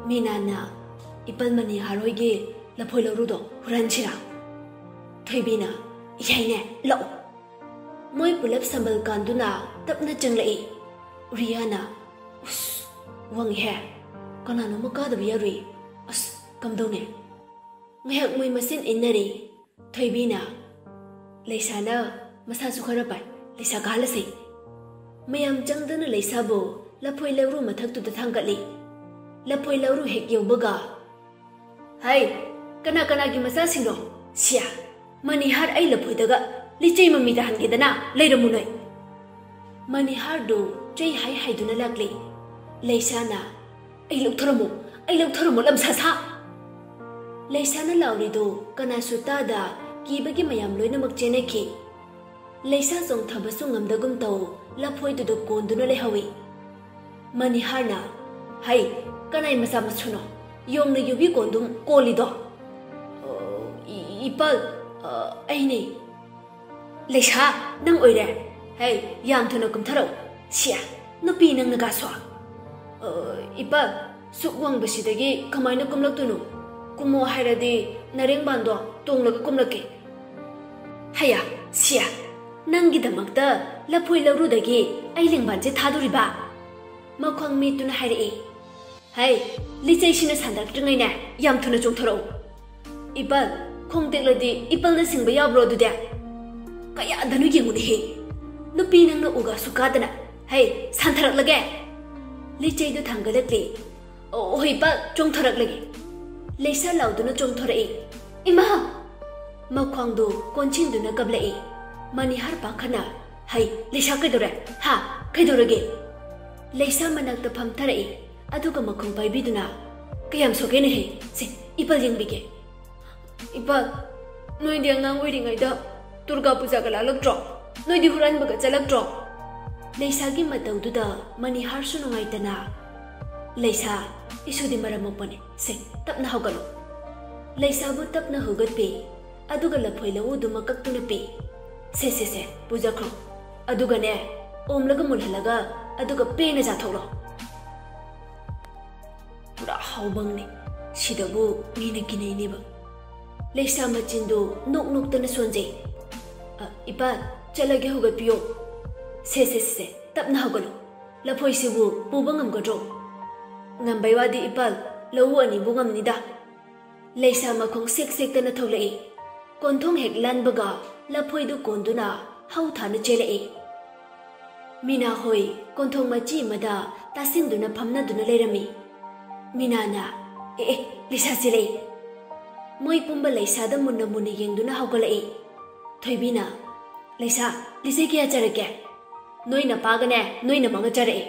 ꯃꯤꯅꯥꯅ, "ꯏꯄꯜ ꯃꯅꯤꯍꯥꯔ ꯍꯣꯏꯒꯤ ꯂꯐꯣꯏ ꯂꯧꯔꯨꯗꯣ ꯍꯨꯔꯥꯟꯁꯤꯔꯥ?" ꯊꯣꯏꯕꯤꯅ, "ꯌꯥꯏꯅꯦ, ꯂꯥꯛꯑꯣ꯫" ꯃꯣꯏ ꯄꯨꯂꯞ ꯁꯝꯕꯜ ꯀꯥꯟꯗꯨꯅ ꯇꯞꯅ ꯆꯪꯂꯛꯏ꯫ ꯔꯤꯌꯥꯅ, "ꯎꯁ, ꯋꯥꯡꯉꯤꯍꯦ, ꯀꯅꯥꯅꯣꯝꯃ ꯀꯥꯗꯕ ꯌꯥꯔꯣꯏ꯫ ꯑꯁ, ꯀꯝꯗꯧꯅꯤ?" ꯉꯥꯏꯍꯥꯛ ꯃꯣꯏ ꯃꯁꯦꯟ ꯏꯟꯅꯔꯦ꯫ ꯊꯣꯏꯕꯤꯅ, "ꯂꯩꯁꯥꯅ ꯃꯁꯥꯁꯨ ꯈꯔ ꯄꯥꯏ, ꯂꯩꯁꯥ ꯀꯥꯍꯜꯂꯁꯦ꯫" ꯃꯌꯥꯝ ꯆꯪꯗꯅ ꯂꯩꯁꯥꯕꯨ ꯂꯐꯣꯏ ꯂꯧꯔꯨ ꯃꯊꯛꯇꯨꯗ ꯊꯥꯡꯒꯠꯂꯤ꯫ ꯂꯐꯣꯏ ꯂꯧꯔꯨ ꯍꯦꯛ ꯌꯧꯕꯒ, "ꯍꯩ, ꯀꯅꯥ ꯀꯅꯥꯒꯤ ꯃꯆꯥꯁꯤꯡꯅꯣ? ꯁꯤꯌꯥ, ꯃꯅꯤꯍꯥꯔ ꯑꯩ ꯂꯐꯣꯏꯗꯒ ꯂꯤꯆꯩ ꯃꯃꯤ ꯇꯥꯍꯟꯒꯦꯗꯅ ꯂꯩꯔꯝꯃꯨ ꯅꯣꯏ꯫" ꯃꯅꯤꯍꯥꯔꯗꯨ ꯆꯩ ꯍꯥꯏ ꯍꯥꯏꯗꯨꯅ ꯂꯥꯛꯂꯤ꯫ ꯂꯩꯁꯥꯅ, "ꯑꯩ ꯂꯧꯊꯔꯝꯃꯨ, ꯑꯩ ꯂꯧꯊꯔꯝꯃꯨ, ꯂꯝ ꯁꯥ ꯁꯥ!" ꯂꯩꯁꯥꯅ ꯂꯥꯎꯔꯤꯗꯨ ꯀꯅꯥꯁꯨ ꯇꯥꯗ ꯀꯤꯕꯒꯤ ꯃꯌꯥꯝ ꯂꯣꯏꯅꯃꯛ ꯆꯦꯟꯅꯈꯤ꯫ ꯂꯩꯁꯥ ꯆꯣꯡꯊꯕꯁꯨ ꯉꯝꯗꯒꯨꯝ ꯇꯧ ꯂꯐꯣꯏꯗꯨꯗ ꯀꯣꯟꯗꯨꯅ ꯂꯩꯍꯧꯏ꯫ ꯃꯅꯤꯍꯥꯔꯅ, "ꯍꯩ, ꯀꯅꯥꯏ ꯃꯆꯥ ꯃꯁꯨꯅꯣ ꯌꯣꯡꯅ ꯌꯨꯕꯤ ꯀꯣꯟꯗꯨꯝ ꯀꯣꯜꯂꯤꯗꯣ?" "ꯑ, ꯏ-, ꯏꯄꯜ, ꯑ, ꯑꯩꯅꯦ꯫" "ꯂꯩꯁꯥ, ꯅꯪ ꯑꯣꯏꯔꯦ? ꯍꯩ, ꯌꯥꯝ ꯊꯨꯅ ꯀꯨꯝꯊꯔꯛꯎ꯫ ꯁꯤꯌꯥ, ꯅꯨꯄꯤ ꯅꯪꯅ ꯀꯥꯁꯨ?" "ꯑ, ꯏꯄꯥ, ꯁꯨꯛ ꯋꯥꯡꯕꯁꯤꯗꯒꯤ ꯀꯃꯥꯏꯅ ꯀꯨꯝꯂꯛꯇꯣꯏꯅꯣ? ꯀꯨꯝꯃꯣ ꯍꯥꯏꯔꯗꯤ ꯅꯔꯦꯡꯕꯥꯟꯗꯣ ꯇꯣꯡꯂꯒ ꯀꯨꯝꯂꯛꯀꯦ꯫" "ꯍꯌꯥ, ꯁꯤꯌꯥ, ꯅꯪꯒꯤꯗꯃꯛꯇ ꯂꯐꯣꯏ ꯂꯧꯔꯨꯗꯒꯤ ꯑꯩ ꯂꯦꯡꯕꯥꯟꯁꯦ ꯊꯥꯗꯣꯔꯤꯕ?" ꯃꯈ꯭ꯋꯥꯡ ꯃꯤꯠꯇꯨꯅ ꯍꯥꯏꯔꯛꯏ꯫ "ꯍꯩ, ꯂꯤꯆꯩꯁꯤꯅ ꯁꯥꯟꯗꯔꯛꯇ꯭ꯔꯤꯉꯩꯅꯦ, ꯌꯥꯝ ꯊꯨꯅ ꯆꯣꯡꯊꯣꯔꯛꯎ꯫ ꯏꯄꯜ, ꯈꯣꯡ ꯇꯦꯛꯂꯗꯤ ꯏꯄꯜꯅ ꯁꯤꯡꯕ ꯌꯥꯕ꯭ꯔꯣ ꯑꯗꯨꯗꯤ? ꯀꯌꯥꯗꯅꯣ ꯌꯦꯡꯉꯨꯅꯦꯍꯦ, ꯅꯨꯄꯤ ꯅꯪꯅ ꯎꯒꯥꯁꯨ ꯀꯥꯗꯅ꯫ ꯍꯩ, ꯁꯥꯟꯊꯔꯛꯂꯒꯦ꯫" ꯂꯤꯆꯩꯗꯨ ꯊꯥꯡꯒꯠꯂꯛꯂꯤ꯫ "ꯑꯣ, ꯍꯣꯏ, ꯏꯄꯜ, ꯆꯣꯡꯊꯣꯔꯛꯂꯒꯦ꯫" ꯂꯩꯁꯥ ꯂꯥꯎꯗꯨꯅ ꯆꯣꯡꯊꯣꯔꯛꯏ꯫ "ꯏꯃꯥ!" ꯃꯈ꯭ꯋꯥꯡꯗꯨ ꯀꯣꯟꯁꯤꯟꯗꯨꯅ ꯀꯞꯂꯛꯏ꯫ ꯃꯅꯤꯍꯥꯔ ꯄꯥꯈꯠꯅ, "ꯍꯩ, ꯂꯩꯁꯥ ꯀꯩꯗꯧꯔꯦ? ꯍꯥ? ꯀꯩꯗꯧꯔꯒꯦ?" ꯂꯩꯁꯥ ꯃꯅꯥꯛꯇ ꯐꯝꯊꯔꯛꯏ꯫ ꯑꯗꯨꯒ ꯃꯈꯣꯡ ꯄꯥꯏꯕꯤꯗꯨꯅ, "ꯀꯌꯥꯝ ꯁꯣꯛꯀꯦꯅꯦꯍꯦ? ꯁꯦ, ꯏꯄꯥ ꯌꯦꯡꯕꯤꯒꯦ꯫" "ꯏꯄꯥ, ꯅꯣꯏꯗꯤ ꯑꯉꯥꯡ ꯑꯣꯏꯔꯤꯉꯩꯗ ꯗꯨꯔꯒꯥ ꯄꯨꯖꯥꯒ ꯂꯥꯜꯂꯛꯇ꯭ꯔꯣ? ꯅꯣꯏꯗꯤ ꯍꯨꯔꯥꯟꯕꯒ ꯆꯠꯂꯛꯇ꯭ꯔꯣ?" ꯂꯩꯁꯥꯒꯤ ꯃꯇꯧꯗꯨꯗ ꯃꯅꯤꯍꯥꯔꯁꯨ ꯅꯨꯡꯉꯥꯏꯇꯅ, "ꯂꯩꯁꯥ, ꯏꯁꯨꯗꯤ ꯃꯔꯝ ꯃꯣꯛꯄꯅꯦ꯫ ꯁꯦ, ꯇꯞꯅ ꯍꯧꯒꯠꯂꯣ꯫ ꯂꯩꯁꯥꯕꯨ ꯇꯞꯅ ꯍꯧꯒꯠꯄꯤ, ꯑꯗꯨꯒ ꯂꯐꯣꯏ ꯂꯧꯎꯗꯨꯃ ꯀꯛꯇꯨꯅ ꯄꯤ꯫ ꯁꯦ, ꯁꯦ, ꯁꯦ, ꯄꯨꯖꯈ꯭ꯔꯣ꯫ ꯑꯗꯨꯒꯅꯦ, ꯑꯣꯝꯂꯒ ꯃꯨꯜꯍꯜꯂꯒ, ꯑꯗꯨꯒ ꯄꯦꯟꯅ ꯆꯥꯊꯣꯛꯂꯣ꯫ ꯄꯨꯔꯥ ꯍꯥꯎꯕꯪꯅꯦ꯫ ꯁꯤꯗꯕꯨ ꯃꯤꯅ ꯀꯤꯅꯩꯅꯦꯕ꯫ ꯂꯩꯁꯥ ꯃꯆꯤꯟꯗꯨ ꯅꯣꯛ ꯅꯣꯛꯇꯅ ꯁꯣꯟꯖꯩ꯫ "ꯑ, ꯏꯄꯥ, ꯆꯠꯂꯒꯦ, ꯍꯧꯒꯠꯄꯤꯌꯣ꯫" "ꯁꯦ, ꯁꯦ, ꯁꯦ, ꯇꯞꯅ ꯍꯧꯒꯠꯂꯣ꯫ ꯂꯐꯣꯏꯁꯤꯕꯨ ꯄꯨꯕ ꯉꯝꯒꯗ꯭ꯔꯣ?" "ꯉꯝꯕꯩ ꯋꯥꯗꯤ ꯏꯄꯥ, ꯂꯧꯎ ꯑꯅꯤꯕꯨ ꯉꯝꯅꯤꯗ꯫" ꯂꯩꯁꯥ ꯃꯈꯣꯡ ꯁꯦꯛ ꯁꯦꯛꯇꯅ ꯊꯣꯛꯂꯛꯏ꯫ ꯀꯣꯟꯊꯣꯡ ꯍꯦꯛ ꯂꯥꯟꯕꯒ ꯂꯐꯣꯏꯗꯨ ꯀꯣꯟꯗꯨꯅ ꯍꯧ ꯊꯥꯅ ꯆꯦꯜꯂꯛꯏ꯫ ꯃꯤꯅꯥ ꯍꯣꯏ ꯀꯣꯟꯊꯣꯡ ꯃꯆꯤ ꯑꯃꯗ ꯇꯥꯁꯤꯟꯗꯨꯅ ꯐꯝꯅꯗꯨꯅ ꯂꯩꯔꯝꯃꯤ꯫ ꯃꯤꯅꯥꯅ, "ꯑꯦ, ꯑꯦ, ꯂꯤꯁꯥ ꯆꯦꯜꯂꯛꯏ꯫" ꯃꯣꯏ ꯄꯨꯝꯕ ꯂꯩꯁꯥꯗ ꯃꯨꯟꯅ ꯃꯨꯟꯅ ꯌꯦꯡꯗꯨꯅ ꯍꯧꯒꯠꯂꯛꯏ꯫ ꯊꯣꯏꯕꯤꯅ, "ꯂꯩꯁꯥ, ꯂꯤꯆꯩ ꯀꯌꯥ ꯆꯥꯔꯛꯀꯦ?" "ꯅꯣꯏ ꯅꯄꯥꯒꯅꯦ ꯅꯣꯏ ꯅꯃꯥꯒ ꯆꯥꯔꯛꯑꯦ꯫"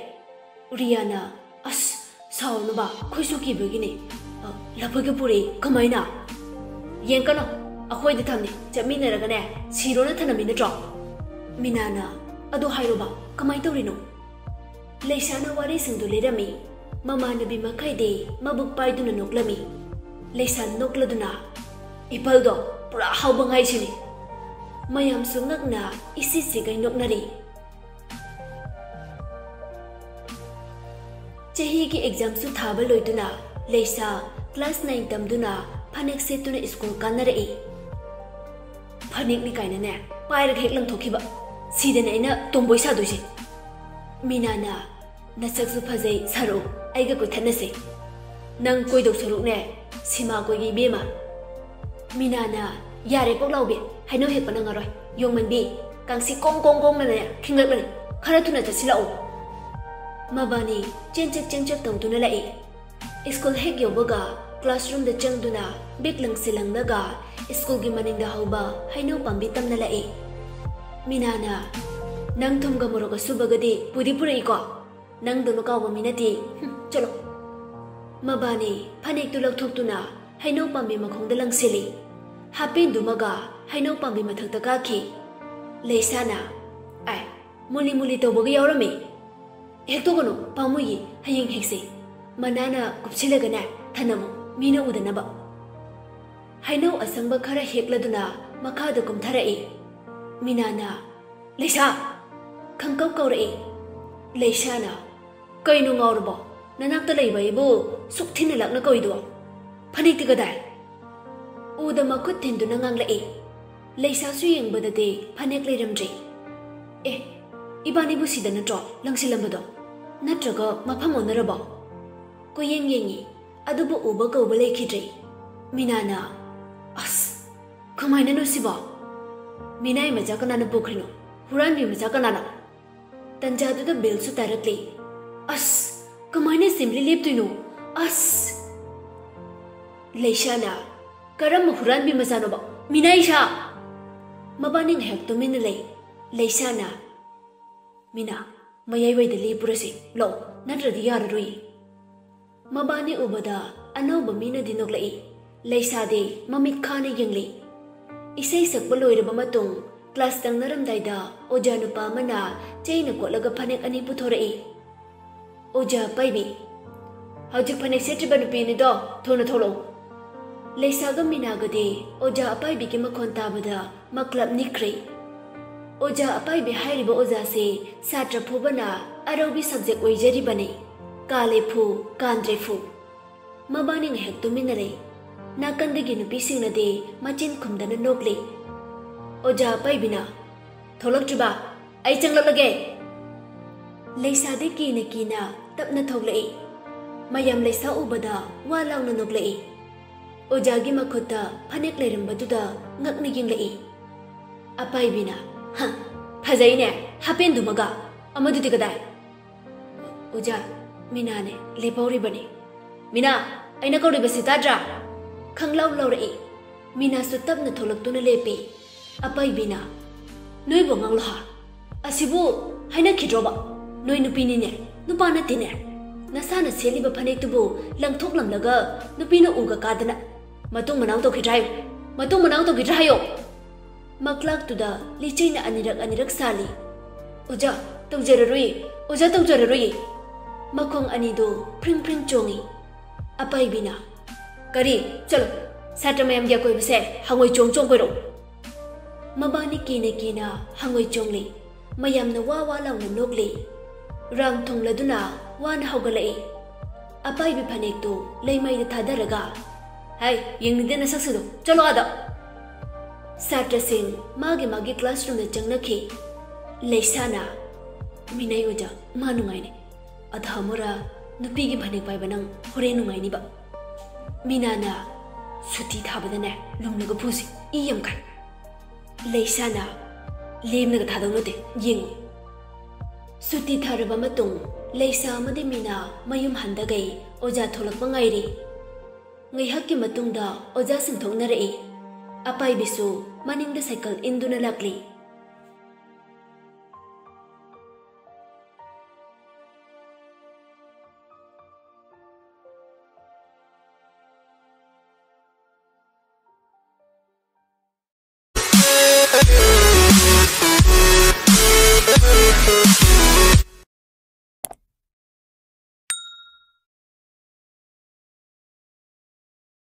ꯎꯔꯤꯌꯥꯅ, "ꯑꯁ, ꯁꯥꯎꯔꯨꯅꯨꯕ, ꯑꯩꯈꯣꯏꯁꯨ ꯀꯤꯕꯒꯤꯅꯦ꯫ ꯑ, ꯂꯐꯣꯏꯒ ꯄꯨꯔꯛꯏ, ꯀꯃꯥꯏꯅ?" "ꯌꯦꯡꯀꯅꯣ, ꯑꯩꯈꯣꯏꯗ ꯊꯝꯅꯤ, ꯆꯠꯃꯤꯟꯅꯔꯒꯅꯦ ꯁꯤꯔꯣꯅ ꯊꯅꯝꯃꯤ ꯅꯠꯇ꯭ꯔꯣ?" ꯃꯤꯅꯥꯅ, "ꯑꯗꯨ ꯍꯥꯏꯔꯣꯕ, ꯀꯃꯥꯏ ꯇꯧꯔꯤꯅꯣ?" ꯂꯩꯁꯥꯅ ꯋꯥꯔꯤꯁꯤꯡꯗꯨ ꯂꯤꯔꯝꯃꯤ꯫ ꯃꯃꯥꯟꯅꯕꯤ ꯃꯈꯩꯗꯤ ꯃꯕꯨꯛ ꯄꯥꯏꯗꯨꯅ ꯅꯣꯛꯂꯝꯃꯤ꯫ ꯂꯩꯁꯥ ꯅꯣꯛꯂꯗꯨꯅ, "ꯏꯄꯜꯗꯣ ꯄꯨꯔꯥ ꯍꯥꯎꯕ ꯉꯥꯏꯁꯤꯅꯤ꯫" ꯃꯌꯥꯝꯁꯨ ꯉꯛꯅ ꯏꯁꯤ ꯁꯤꯒꯩ ꯅꯣꯛꯅꯔꯤ꯫ ꯆꯍꯤꯒꯤ ꯑꯦꯛꯖꯥꯝꯁꯨ ꯊꯥꯕ ꯂꯣꯏꯗꯨꯅ ꯂꯩꯁꯥ ꯀ꯭ꯂꯥꯁ ꯅꯥꯏꯟ ꯇꯝꯗꯨꯅ ꯐꯅꯦꯛ ꯁꯦꯠꯇꯨꯅ ꯁ꯭ꯀꯨꯜ ꯀꯥꯟꯅꯔꯛꯏ꯫ "ꯐꯅꯦꯛꯅꯤ ꯀꯥꯏꯅꯅꯦ ꯄꯥꯏꯔꯒ ꯍꯦꯛ ꯂꯪꯊꯣꯛꯈꯤꯕ꯫ ꯁꯤꯗꯅꯦ ꯑꯩꯅ ꯇꯣꯝꯕꯣꯏ ꯁꯥꯗꯣꯏꯁꯦ꯫" ꯃꯤꯅꯥꯅ, "ꯅꯁꯛꯁꯨ ꯐꯖꯩ, ꯁꯥꯔꯛꯑꯣ, ꯑꯩꯒ ꯀꯣꯏꯊꯠꯅꯁꯦ꯫ ꯅꯪ ꯀꯣꯏꯗꯧ ꯁꯔꯨꯛꯅꯦ ꯁꯤꯃꯥ ꯀꯣꯏꯒꯦ ꯏꯕꯦꯝꯃ꯫" ꯃꯤꯅꯥꯅ, "ꯌꯥꯔꯦ ꯄꯣꯛꯂꯥꯎꯕꯤ, ꯍꯩꯅꯧ ꯍꯦꯛꯄ ꯅꯪꯉꯔꯣꯏ꯫ ꯌꯣꯡꯃꯟꯕꯤ, ꯀꯥꯡꯁꯤ ꯀꯣꯡ ꯀꯣꯡ ꯀꯣꯡꯅꯅꯦ ꯈꯤꯡꯂꯛꯂꯅꯤ꯫ ꯈꯔ ꯊꯨꯅ ꯆꯠꯁꯤꯜꯂꯛꯑꯣ꯫" ꯃꯕꯥꯅꯤ ꯆꯦꯟꯆꯛ ꯆꯦꯟꯆꯛ ꯇꯧꯗꯨꯅ ꯂꯥꯛꯏ꯫ ꯁ꯭ꯀꯨꯜ ꯍꯦꯛ ꯌꯧꯕꯒ ꯀ꯭ꯂꯥꯁꯔꯨꯝꯗ ꯆꯪꯗꯨꯅ ꯕꯦꯛ ꯂꯪꯁꯤꯜ ꯂꯪꯂꯒ ꯁ꯭ꯀꯨꯜꯒꯤ ꯃꯅꯤꯡꯗ ꯍꯧꯕ ꯍꯩꯅꯧ ꯄꯥꯝꯕꯤ ꯇꯝꯅ ꯂꯥꯛꯏ꯫ ꯃꯤꯅꯥꯅ, "ꯅꯪ ꯊꯨꯝꯒ ꯃꯣꯔꯣꯛ ꯑꯁꯨꯕꯒꯗꯤ ꯄꯨꯗꯤ ꯄꯨꯔꯛꯏꯀꯣ? ꯅꯪꯗꯧꯅ ꯀꯥꯎꯕ ꯃꯤ ꯅꯠꯇꯦ꯫ ꯍꯨꯝ, ꯆꯠꯂꯣ꯫" ꯃꯕꯥꯅꯤ ꯐꯅꯦꯛꯇꯨ ꯂꯧꯊꯣꯛꯇꯨꯅ ꯍꯩꯅꯧ ꯄꯥꯝꯕꯤ ꯃꯈꯣꯡꯗ ꯂꯪꯁꯤꯜꯂꯤ꯫ ꯍꯥꯞꯄꯦꯟꯗꯨꯃꯒ ꯍꯩꯅꯧ ꯄꯥꯝꯕꯤ ꯃꯊꯛꯇ ꯀꯥꯈꯤ꯫ ꯂꯩꯁꯥꯅ, "ꯑꯥꯏ, ꯃꯨꯂꯤ ꯃꯨꯂꯤ ꯇꯧꯕꯒ ꯌꯥꯎꯔꯝꯃꯤ꯫ ꯍꯦꯛꯇꯣꯛꯀꯅꯨ, ꯄꯥꯝꯃꯨꯏꯌꯦ, ꯍꯌꯦꯡ ꯍꯦꯛꯁꯦ꯫" ꯃꯅꯥꯅ ꯀꯨꯞꯁꯤꯜꯂꯒꯅꯦ ꯊꯅꯝꯃꯨ, ꯃꯤꯅ ꯎꯗꯅꯕ꯫ ꯍꯩꯅꯧ ꯑꯁꯪꯕ ꯈꯔ ꯍꯦꯛꯂꯗꯨꯅ ꯃꯈꯥꯗ ꯀꯨꯝꯊꯔꯛꯏ꯫ ꯃꯤꯅꯥꯅ, "ꯂꯩꯁꯥ!" ꯈꯪꯀꯧ ꯀꯧꯔꯛꯏ꯫ ꯂꯩꯁꯥꯅ, "ꯀꯩꯅꯣ ꯉꯥꯎꯔꯕꯣ? ꯅꯅꯥꯛꯇ ꯂꯩꯕ ꯑꯩꯕꯨ ꯁꯨꯛ ꯊꯤꯅ ꯂꯥꯛꯅ ꯀꯧꯏꯗꯨꯕꯣ? ꯐꯅꯦꯛꯇꯤ ꯀꯗꯥꯏ?" ꯎꯗ ꯃꯈꯨꯠ ꯊꯤꯟꯗꯨꯅ ꯉꯥꯡꯂꯛꯏ꯫ ꯂꯩꯁꯥꯁꯨ ꯌꯦꯡꯕꯗꯗꯤ ꯐꯅꯦꯛ ꯂꯩꯔꯝꯗ꯭ꯔꯤ꯫ "ꯑꯦ, ꯏꯕꯥꯅꯤꯕꯨ ꯁꯤꯗ ꯅꯠꯇ꯭ꯔꯣ ꯂꯪꯁꯤꯜꯂꯝꯕꯗꯣ? ꯅꯠꯇ꯭ꯔꯒ ꯃꯐꯝ ꯑꯣꯟꯅꯔꯕꯣ?" ꯀꯣꯏꯌꯦꯡ ꯌꯦꯡꯉꯤ, ꯑꯗꯨꯕꯨ ꯎꯕ ꯀꯧꯕ ꯂꯩꯈꯤꯗ꯭ꯔꯦ꯫ ꯃꯤꯅꯥꯅ, "ꯑꯁ, ꯀꯃꯥꯏꯅꯅꯣ ꯁꯤꯕꯣ? ꯃꯤꯅꯥꯏ ꯃꯆꯥ ꯀꯅꯥꯅ ꯄꯨꯈ꯭ꯔꯤꯅꯣ? ꯍꯨꯔꯥꯟꯕꯤ ꯃꯆꯥ ꯀꯅꯥꯅꯣ?" ꯇꯟꯖꯥꯗꯨꯗ ꯕꯦꯜꯁꯨ ꯇꯥꯔꯛꯂꯦ꯫ "ꯑꯁ, ꯀꯃꯥꯏꯅ ꯑꯦꯁꯦꯝꯕ꯭ꯂꯤ ꯂꯦꯞꯇꯣꯏꯅꯣ? ꯑꯁ!" ꯂꯩꯁꯥꯅ, "ꯀꯔꯝꯕ ꯍꯨꯔꯥꯟꯕꯤ ꯃꯆꯥꯅꯣꯕ? ꯃꯤꯅꯥꯏ ꯁꯥ!" ꯃꯕꯥꯅꯤ ꯉꯥꯏꯍꯥꯛ ꯇꯨꯃꯤꯟꯅ ꯂꯩ꯫ ꯂꯩꯁꯥꯅ, "ꯃꯤꯅꯥ, ꯃꯌꯥꯏꯋꯥꯏꯗ ꯂꯦꯞꯄꯨꯔꯁꯤ ꯂꯥꯛꯑꯣ, ꯅꯠꯇ꯭ꯔꯗꯤ ꯌꯥꯔꯔꯣꯏ꯫" ꯃꯕꯥꯅꯤ ꯎꯕꯗ ꯑꯅꯧꯕ ꯃꯤꯅꯗꯤ ꯅꯣꯛꯂꯛꯏ꯫ ꯂꯩꯁꯥꯗꯤ ꯃꯃꯤꯠ ꯈꯥꯅ ꯌꯦꯡꯂꯤ꯫ ꯏꯁꯩ ꯁꯛꯄ ꯂꯣꯏꯔꯕ ꯃꯇꯨꯡ ꯀ꯭ꯂꯥꯁ ꯆꯪꯅꯔꯝꯗꯥꯏꯗ ꯑꯣꯖꯥ ꯅꯨꯄꯥ ꯑꯃꯅ ꯆꯩꯅ ꯀꯣꯠꯂꯒ ꯐꯅꯦꯛ ꯑꯅꯤ ꯄꯨꯊꯣꯔꯛꯏ꯫ "ꯑꯣꯖꯥ ꯑꯄꯥꯏꯕꯤ, ꯍꯧꯖꯤꯛ ꯐꯅꯦꯛ ꯁꯦꯠꯇ꯭ꯔꯤꯕ ꯅꯨꯄꯤ ꯑꯅꯤꯗꯣ ꯊꯨꯅ ꯊꯣꯛꯂꯛꯎ꯫" ꯂꯩꯁꯥꯒ ꯃꯤꯅꯥꯒꯗꯤ ꯑꯣꯖꯥ ꯑꯄꯥꯏꯕꯤꯒꯤ ꯃꯈꯣꯟ ꯇꯥꯕꯗ ꯃꯀ꯭ꯂꯞ ꯅꯤꯛꯈ꯭ꯔꯦ꯫ ꯑꯣꯖꯥ ꯑꯄꯥꯏꯕꯤ ꯍꯥꯏꯔꯤꯕ ꯑꯣꯖꯥꯁꯦ ꯁꯥꯇ꯭ꯔ ꯐꯨꯕꯅ ꯑꯔꯧꯕꯤ ꯁꯕꯖꯦꯛ ꯑꯣꯏꯖꯔꯤꯕꯅꯤ꯫ ꯀꯥꯂꯦ ꯐꯨ, ꯀꯥꯟꯗ꯭ꯔꯦ ꯐꯨ꯫ ꯃꯕꯥꯅꯤ ꯉꯥꯏꯍꯥꯛ ꯇꯨꯃꯤꯟꯅ ꯂꯩ꯫ ꯅꯥꯀꯟꯗꯒꯤ ꯅꯨꯄꯤꯁꯤꯡꯅꯗꯤ ꯃꯆꯤꯟ ꯈꯨꯝꯗꯅ ꯅꯣꯛꯂꯤ꯫ ꯑꯣꯖꯥ ꯑꯄꯥꯏꯕꯤꯅ, "ꯊꯣꯛꯂꯛꯇ꯭ꯔꯤꯕ? ꯑꯩ ꯆꯪꯂꯛꯂꯒꯦ꯫" ꯂꯩꯁꯥꯗꯤ ꯀꯤꯅ ꯀꯤꯅ ꯇꯞꯅ ꯊꯣꯛꯂꯛꯏ꯫ ꯃꯌꯥꯝ ꯂꯩꯁꯥ ꯎꯕꯗ ꯋꯥ ꯂꯥꯎꯅ ꯅꯣꯛꯂꯛꯏ꯫ ꯑꯣꯖꯥꯒꯤ ꯃꯈꯨꯠꯇ ꯐꯅꯦꯛ ꯂꯩꯔꯝꯕꯗꯨꯗ ꯉꯛꯅ ꯌꯦꯡꯂꯛꯏ꯫ ꯑꯄꯥꯏꯕꯤꯅ, "ꯍ, ꯐꯖꯩꯅꯦ, ꯍꯥꯄꯦꯟꯗꯨꯃꯒ꯫ ꯑꯃꯗꯨꯗꯤ ꯀꯗꯥꯏ?" "ꯑꯣꯖꯥ, ꯃꯤꯅꯥꯅꯦ, ꯂꯦꯞꯍꯧꯔꯤꯕꯅꯤ꯫" "ꯃꯤꯅꯥ, ꯑꯩꯅ ꯀꯧꯔꯤꯕꯁꯤ ꯇꯥꯗ꯭ꯔꯥ?" ꯈꯪꯂꯥꯎ ꯂꯥꯎꯔꯛꯏ꯫ ꯃꯤꯅꯥꯁꯨ ꯇꯞꯅ ꯊꯣꯛꯂꯛꯇꯨꯅ ꯂꯦꯞꯄꯤ꯫ ꯑꯄꯥꯏꯕꯤꯅ, "ꯅꯣꯏꯕꯨ ꯑꯉꯥꯡꯂꯣ ꯍꯥ? ꯑꯁꯤꯕꯨ ꯍꯥꯏꯅꯈꯤꯗ꯭ꯔꯣꯕ? ꯅꯣꯏ ꯅꯨꯄꯤꯅꯤꯅꯦ, ꯅꯨꯄꯥ ꯅꯠꯇꯦꯅꯦ꯫ ꯅꯁꯥꯅ ꯁꯦꯠꯂꯤꯕ ꯐꯅꯦꯛꯇꯨꯕꯨ ꯂꯪꯊꯣꯛꯂꯝꯂꯒ ꯅꯨꯄꯤꯅ ꯎꯒ ꯀꯥꯗꯅ꯫ ꯃꯇꯨꯡ ꯃꯅꯥꯎ ꯇꯧꯈꯤꯗ꯭ꯔꯥ ꯍꯥꯏꯌꯨ, ꯃꯇꯨꯡ ꯃꯅꯥꯎ ꯇꯧꯈꯤꯗ꯭ꯔꯥ ꯍꯥꯏꯌꯣ꯫" ꯃꯀ꯭ꯂꯥꯛꯇꯨꯗ ꯂꯤꯆꯩꯅ ꯑꯅꯤꯔꯛ ꯑꯅꯤꯔꯛ ꯁꯥꯜꯂꯤ꯫ "ꯑꯣꯖꯥ, ꯇꯧꯖꯔꯔꯣꯏꯌꯦ꯫ ꯑꯣꯖꯥ, ꯇꯧꯖꯔꯔꯣꯏꯌꯦ꯫" ꯃꯈꯣꯡ ꯑꯅꯤꯗꯨ ꯐ꯭ꯔꯤꯡ ꯐ꯭ꯔꯤꯡ ꯆꯣꯡꯏ꯫ ꯑꯄꯥꯏꯕꯤꯅ, "ꯀꯔꯤ? ꯆꯠꯂꯣ, ꯁꯥꯇ꯭ꯔ ꯃꯌꯥꯝꯒꯤ ꯑꯀꯣꯏꯕꯁꯦ ꯍꯪꯉꯣꯏ ꯆꯣꯡ ꯆꯣꯡ ꯀꯣꯏꯔꯛꯎ꯫" ꯃꯕꯥꯅꯤ ꯀꯤꯅ ꯀꯤꯅ ꯍꯪꯉꯣꯏ ꯆꯣꯡꯂꯤ꯫ ꯃꯌꯥꯝꯅ ꯋꯥ ꯋꯥ ꯂꯥꯎꯅ ꯅꯣꯛꯂꯤ꯫ ꯔꯥꯡ ꯊꯣꯡꯂꯗꯨꯅ ꯋꯥꯅ ꯍꯧꯒꯠꯂꯛꯏ꯫ ꯑꯄꯥꯏꯕꯤ ꯐꯅꯦꯛꯇꯨ ꯂꯩꯃꯥꯏꯗ ꯊꯥꯗꯔꯒ, "ꯍꯥꯏ, ꯌꯦꯡꯅꯤꯡꯗꯦ ꯅꯁꯛꯁꯤꯡꯗꯣ, ꯆꯠꯂꯣ ꯑꯥꯗ!" ꯁꯥꯇ꯭ꯔꯁꯤꯡ ꯃꯥꯒꯤ ꯃꯥꯒꯤ classroomꯗ ꯆꯪꯅꯈꯤ꯫ ꯂꯩꯁꯥꯅ, "ꯃꯤꯅꯩ ꯑꯣꯖꯥ, ꯃꯥ ꯅꯨꯡꯉꯥꯏꯅꯤ꯫ ꯑꯗ ꯑꯃꯨꯔ ꯅꯨꯄꯤꯒꯤ ꯐꯅꯦꯛ ꯄꯥꯏꯕ ꯅꯪ ꯍꯣꯔꯦꯟ ꯅꯨꯡꯉꯥꯏꯅꯤꯕ꯫" ꯃꯤꯅꯥꯅ, "ꯁꯨꯇꯤ ꯊꯥꯕꯗꯅꯦ ꯂꯨꯝꯂꯒ ꯐꯨꯁꯤ, ꯏ ꯌꯥꯝ ꯀꯥꯏ꯫" ꯂꯩꯁꯥꯅ, "ꯂꯦꯝꯅꯒ ꯊꯥꯗꯧ ꯅꯠꯇꯦ, ꯌꯦꯡꯉꯨ꯫" ꯁꯨꯇꯤ ꯊꯥꯔꯕ ꯃꯇꯨꯡ ꯂꯩꯁꯥ ꯑꯃꯗꯤ ꯃꯤꯅꯥ ꯃꯌꯨꯝ ꯍꯟꯗꯒꯩ ꯑꯣꯖꯥ ꯊꯣꯛꯂꯛꯄ ꯉꯥꯏꯔꯤ꯫ ꯉꯥꯏꯍꯥꯛꯀꯤ ꯃꯇꯨꯡꯗ ꯑꯣꯖꯥꯁꯤꯡ ꯊꯣꯛꯅꯔꯛꯏ꯫ ꯑꯄꯥꯏꯕꯤꯁꯨ ꯃꯅꯤꯡꯗ ꯁꯥꯏꯀꯜ ꯏꯟꯗꯨꯅ ꯂꯥꯛꯂꯤ꯫